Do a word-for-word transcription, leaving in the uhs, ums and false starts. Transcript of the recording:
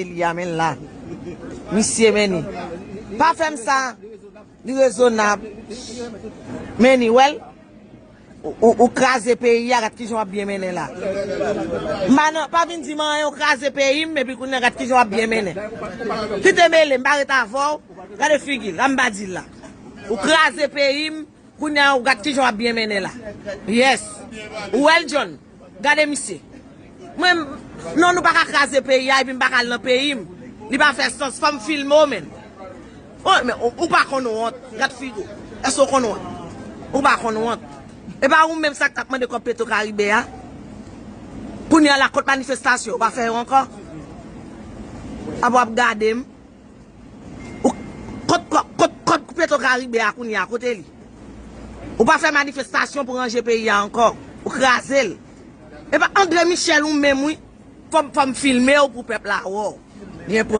Li a, men l la. Misye, men li. Pa fè m sa. Li rezonab. Men li, wè l. Ou, ou, ou kraze peyi a, gad kijan w ap byen mennen la. M pa nan, pa vin di m anyen, ou kraze peyi m, epi kounye a gad kijan w ap byen mennen. Kite mele m, m pa ret avè w. Gade figi l, la m pa di l la. Ou kraze peyi m, kounye a ou gad kijan w ap byen mennen la. Yes. Ou wè l, John. Gade misye. Mwen, non, nou pa ka kraze peyi a, epi m pa ka al nan peyi m. Li pa fè sans, fò m filme w, men. Oh, men ou, ou pa konn wont. Gad figi w. Èske w konn wont? Ou pa konn wont. E pa ou menm sa k t ap mande kòb Petro Karibe a? Kounye a la, kot manifestasyon? Ou pa fè yo ankò? Apre w ap gade m. Ou, kot, kot, kot, kot Petro Karibe a kounye a, kote li? Ou pa fè manifestasyon pou ranje peyi a ankò. Ou kraze l. E pa André Michel ou menm, wi. Fò m, fò m filme w pou pèp la wè w. Byen